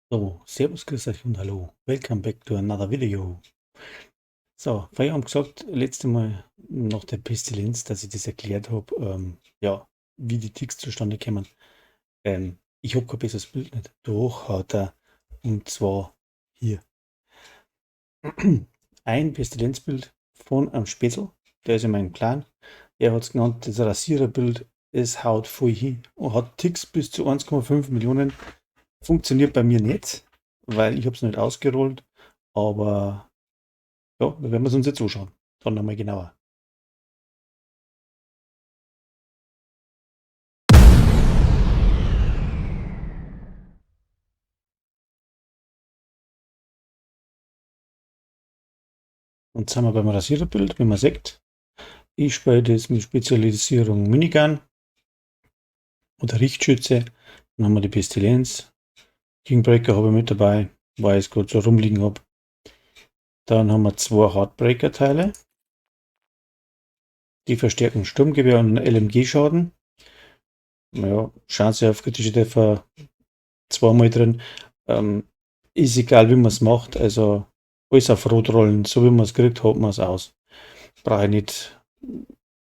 So, Servus, grüß euch und hallo. Welcome back to another video. So, vorher haben gesagt, letzte Mal nach der Pestilenz, dass ich das erklärt hab, ja, wie die Ticks zustande kommen. Ich hab kein besseres Bild nicht. Doch hat er, und zwar hier. Ein Pestilenzbild von einem Spätzl, der ist in meinem Clan. Er hat's genannt, das Rasiererbild, es haut voll hin und hat Ticks bis zu 1,5 Millionen. Funktioniert bei mir nicht, weil ich hab's nicht ausgerollt, aber ja, da werden wir's uns jetzt anschauen. Dann nochmal genauer. Und jetzt sind wir beim Rasiererbild, wie man sieht. Ich spiele das mit Spezialisierung Minigun oder Richtschütze. Dann haben wir die Pestilenz. Kingbreaker habe ich mit dabei, weil ich es gerade so rumliegen hab. Dann haben wir 2 Heartbreaker-Teile. Die verstärken Sturmgewehr und L M G-Schaden. Ja, Chance auf kritische Treffer zweimal drin. Ist egal, wie man's macht. Also alles auf Rot rollen, so wie man's kriegt, hat man's aus. Brauche ich nicht.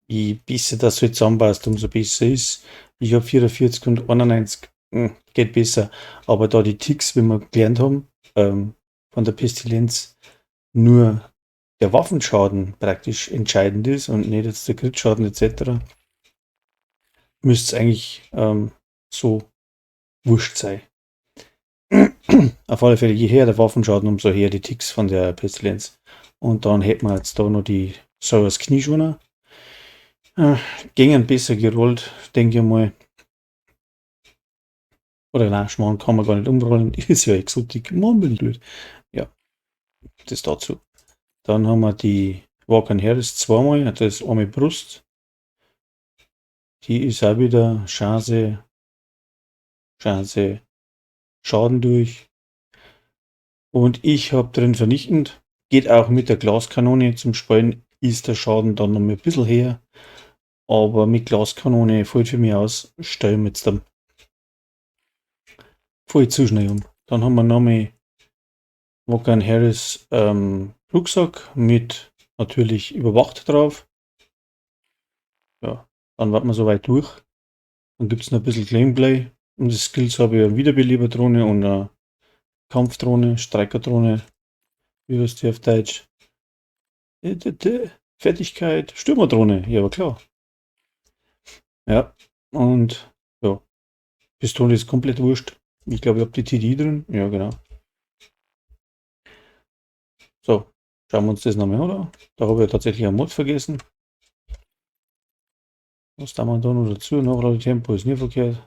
Je besser das halt zusammenpasst, umso besser ist. Ich hab 44 und 91. Geht besser. Aber da die Ticks, wie wir gelernt haben, von der Pestilenz nur der Waffenschaden praktisch entscheidend ist und nicht jetzt der Crit-Schaden et cetera, müsste es eigentlich so wurscht sein. Auf alle Fälle, je höher der Waffenschaden, umso höher die Ticks von der Pestilenz. Und dann hätten wir jetzt da noch die Sawyers Knieschoner. Gingen besser gerollt, denke ich mal. Oder nein, Schmarrn kann man gar nicht umrollen. Ist ja Exotik. Mann, bin ich blöd. Ja, das dazu. Dann haben wir die Walker Harris zweimal. Das ist einmal Brust. Die ist auch wieder Chance, Chance, Schaden durch. Und ich hab drin vernichtend. Geht auch mit der Glaskanone zum Spielen. Ist der Schaden dann noch mal ein bisschen höher. Aber mit Glaskanone fällt für mich aus. Stellen wir jetzt dann voll zu schnell um. Dann haben wir nochmal Walker Harris Rucksack mit natürlich überwacht drauf. Ja, dann warten wir soweit durch. Dann gibt's noch ein bisschen Gameplay. Und die Skills habe ich eine Wiederbeleberdrohne und eine Kampfdrohne, Streikerdrohne, wie heißt die auf Deutsch? Fertigkeit, Stürmerdrohne, ja, aber klar. Ja, und ja, Pistole ist komplett wurscht. Ich glaube, ich hab die TD drin. Ja, genau. So, schauen wir uns das nochmal an, oder? Da habe ich ja tatsächlich einen Mod vergessen. Was da man da noch dazu? Nachladetempo ist nie verkehrt.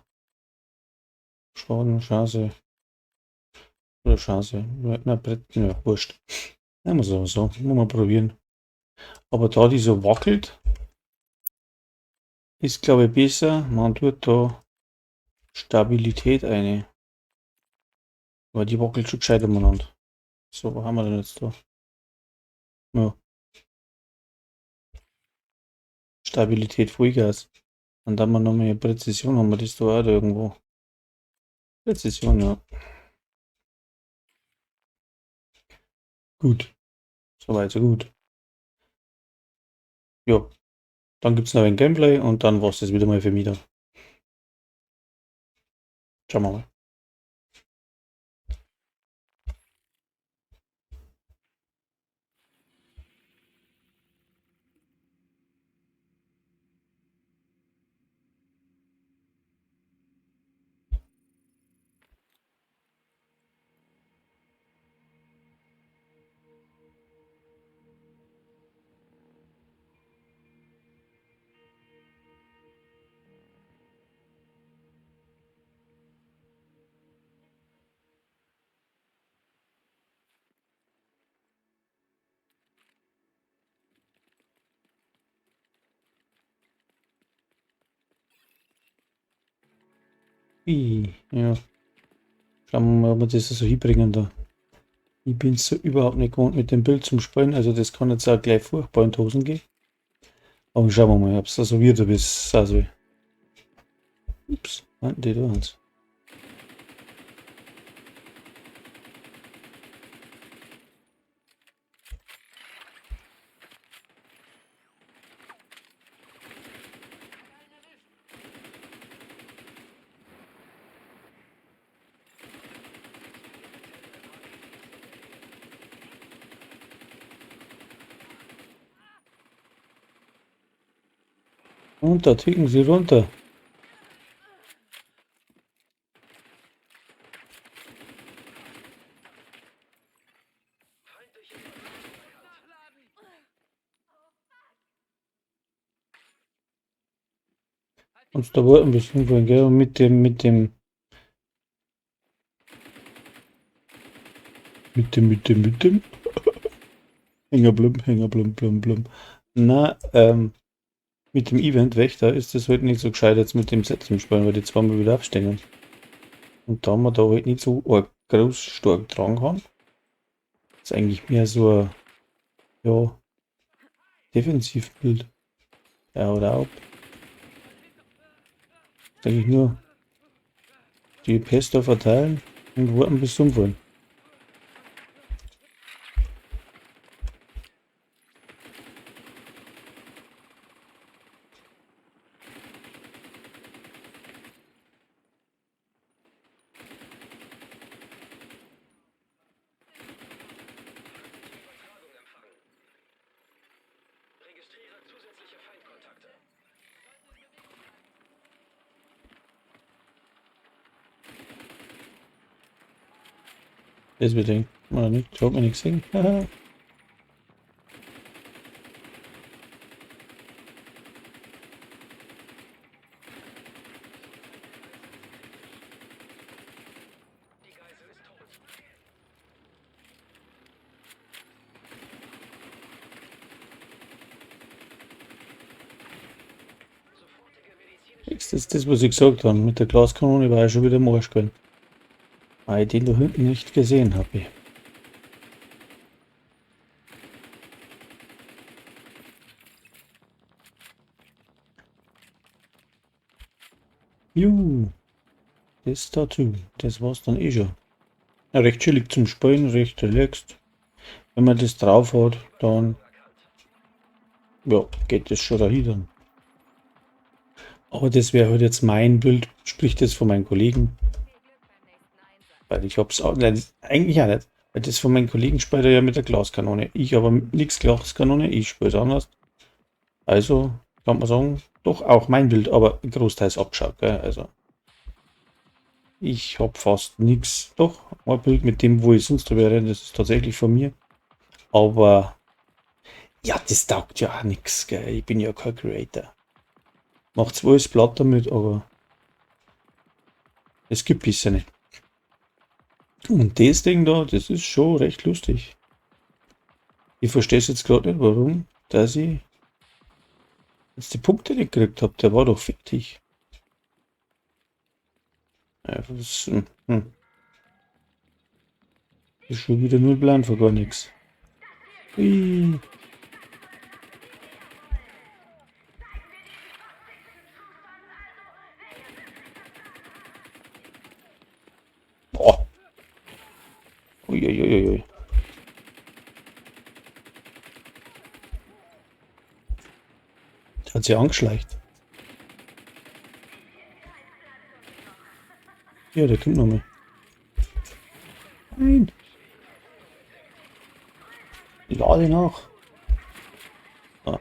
Schaden, Chance. Oder Chance. Na, Brett, ja, wurscht. Nehmen wir es aber so. Muss man probieren. Aber da die so wackelt, ist, glaube ich, besser. Man tut da Stabilität eine. Aber die wackelt schon gescheit umeinander. So, was haben wir denn jetzt da? Ja. Stabilität, Vollgas. Und dann haben wir noch mehr Präzision, haben wir das da auch da irgendwo. Präzision, ja. Gut. Soweit, so gut. Ja. Dann gibt's noch ein Gameplay und dann war's das wieder mal für mich da. Schauen wir mal. Ih, ja. Schauen wir mal, ob wir das so hinbringen da. Ich bin so überhaupt nicht gewohnt mit dem Bild zum Spielen, also das kann jetzt auch gleich furchtbar in die Hosen gehen. Aber schauen wir mal, ob's da so wird, ob es auch so. Ups, warten die da uns. Und da ticken sie runter. Und da wollten wir hinfahren, gell? Und mit dem, mit dem. Mit dem, mit dem, mit dem. Hängerblum, Hängerblum, blum, blum. Na, mit dem Event Wächter ist das halt nicht so gescheit jetzt mit dem Set zum Spielen, weil die zweimal wieder abstehen. Und da wir da halt nicht so arg groß stark dran haben, ist eigentlich mehr so ein, ja, Defensivbild. Ja, oder auch. Eigentlich nur die Pest da verteilen und warten bis zum Umfallen. Deswegen. Oder nicht? Ich hab mir nichts gesehen. Das ist das, was ich gesagt habe. Mit der Glaskanone war ich schon wieder im Arsch gewesen. Weil ich den da hinten nicht gesehen habe. Juhu. Das dazu. Das war's dann eh schon. Ja, recht chillig zum Spielen, recht relaxed. Wenn man das drauf hat, dann ja, geht das schon dahin. Aber das wäre halt jetzt mein Bild, sprich das von meinen Kollegen. Weil ich hab's auch, nein, eigentlich auch nicht. Weil das von meinen Kollegen spielt er ja mit der Glaskanone. Ich aber nix Glaskanone, ich spiel's anders. Also kann man sagen, doch auch mein Bild, aber großteils abgeschaut, gell? Also ich hab fast nix. Doch, ein Bild mit dem, wo ich sonst drüber rede, das ist tatsächlich von mir. Aber ja, das taugt ja auch nix, gell? Ich bin ja kein Creator. Macht zwar alles platt damit, aber es gibt bisher nicht. Und das Ding da, das ist schon recht lustig. Ich verstehe es jetzt gerade nicht, warum, dass ich jetzt die Punkte nicht gekriegt hab. Der war doch fertig. Ja, das, Ist schon wieder null Plan für gar nichts. Ui. Boah. Uiuiuiui. Der hat sich angeschleicht. Ja, der kommt nochmal. Nein. Lade nach. Ah.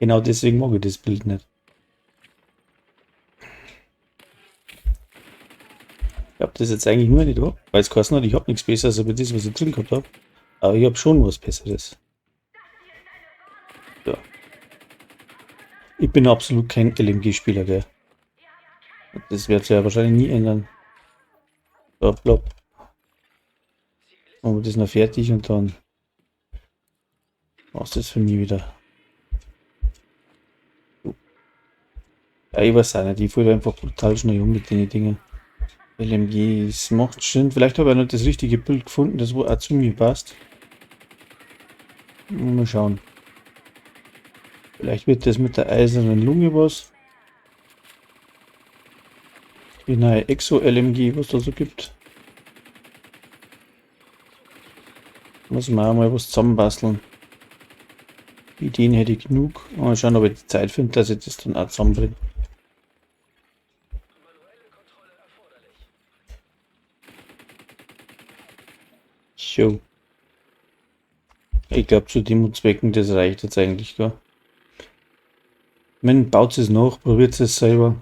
Genau deswegen mag ich das Bild nicht. Ich hab das jetzt eigentlich nur nicht da, weil es geheißen hat, ich hab nichts Besseres als das, was ich drin gehabt hab. Aber ich hab schon was Besseres. So. Ich bin absolut kein L M G-Spieler, gell. Das wird sich ja wahrscheinlich nie ändern. So, plopp. Machen wir das noch fertig und dann war's das für mich wieder. So. Ja, ich weiß auch nicht, ich falle einfach brutal schnell um mit den Dingen. LMG, es macht Sinn. Vielleicht habe ich auch noch das richtige Bild gefunden, das wo auch zu mir passt. Mal schauen. Vielleicht wird das mit der eisernen Lunge was. Die neue Exo-L M G, was da so gibt. Muss man auch mal was zusammenbasteln. Ideen hätte ich genug. Mal schauen, ob ich die Zeit finde, dass ich das dann auch zusammenbringe. So. Ich glaube, zu dem Zwecken, das reicht jetzt eigentlich, gell? Man baut es nach, probiert es selber.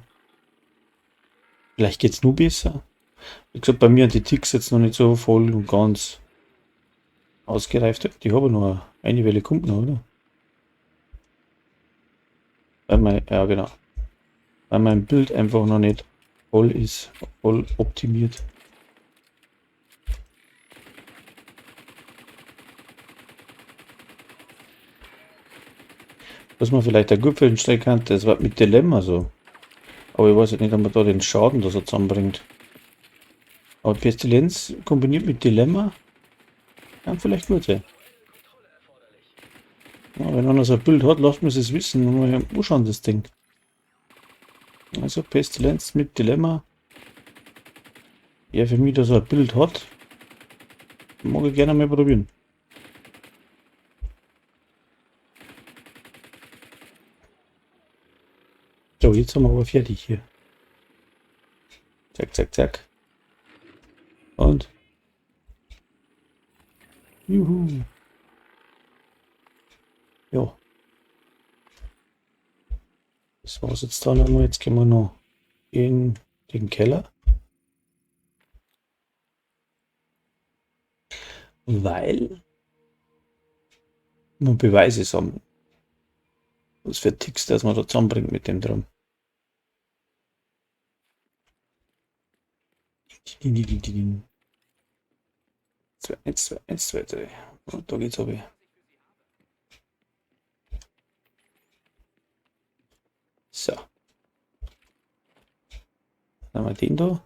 Vielleicht geht's nur besser. Wie gesagt, bei mir sind die Ticks jetzt noch nicht so voll und ganz ausgereift. Die habe ich noch eine Welle kommt noch, oder? Weil mein, ja genau. Weil mein Bild einfach noch nicht voll ist, voll optimiert. Was man vielleicht auch gut feststellen kann, das war mit Dilemma so. Aber ich weiß nicht, ob man da den Schaden da so zusammenbringt. Aber Pestilenz kombiniert mit Dilemma kann vielleicht gut sein. Ja, wenn einer so ein Bild hat, lasst mir es wissen und mal anschauen, das Ding. Also Pestilenz mit Dilemma. Wer für mich da so ein Bild hat, mag ich gerne mal probieren. So, jetzt sind wir aber fertig hier. Zack, zack, zack. Und. Juhu. Ja. Das war's jetzt da nochmal. Jetzt gehen wir noch in den Keller. Weil man Beweise sammeln. Was für Ticks, dass man da zusammenbringt mit dem Drum. 2, 1, 2, 1, 2, 3. Und da geht's runter. So. Dann haben wir den da.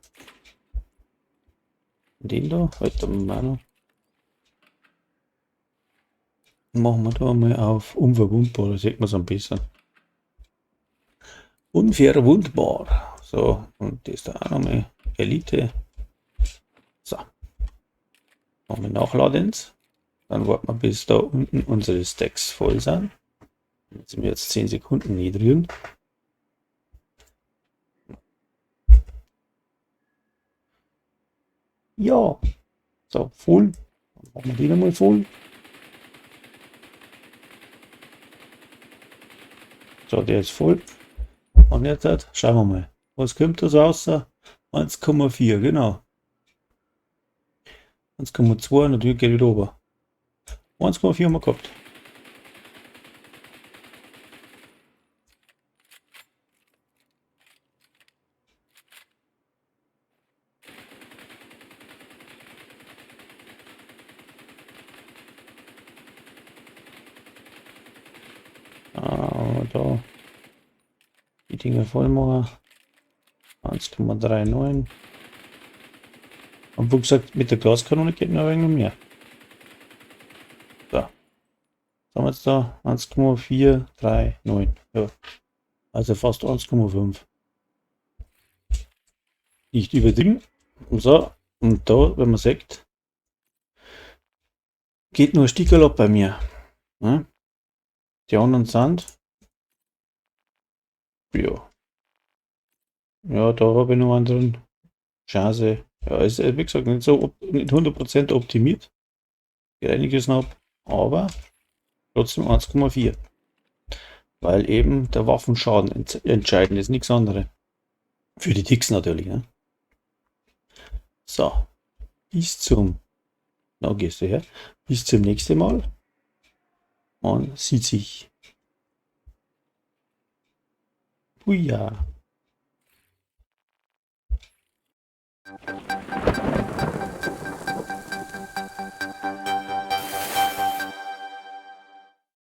Und den da. Heute haben wir auch noch. Machen wir da mal auf unverwundbar, da sieht man's am besten. Unverwundbar. So, und das da auch nochmal. Elite. So. Machen wir nachladens. Dann warten wir, bis da unten unsere Stacks voll sind. Jetzt sind wir jetzt 10 Sekunden niedrigen. Ja. So, voll. Dann machen wir die nochmal voll. So, der ist voll. Und jetzt schauen wir mal. Was kommt da so raus? 1,4, genau. 1,2, natürlich geht wieder runter. 1,4 haben wir gehabt. Ah, da. Die Dinger voll machen. 1,39. Und wie gesagt, mit der Gaskanone geht noch ein wenig mehr. So. Was haben wir jetzt da? 1,439. Ja. Also fast 1,5. Nicht übertrieben. Und so. Und da, wenn man sieht, geht nur ein Stickerl ab bei mir. Ne? Die anderen sind. Ja. Ja, da habe ich noch einen drin. Chance. Ja, ist wie gesagt nicht so nicht 100% optimiert. Geht einiges noch ab, aber trotzdem 1,4. Weil eben der Waffenschaden entscheidend ist, nichts anderes. Für die Ticks natürlich. Ne? So. Bis zum. Na, gehst du her. Bis zum nächsten Mal. Man sieht sich. Buja.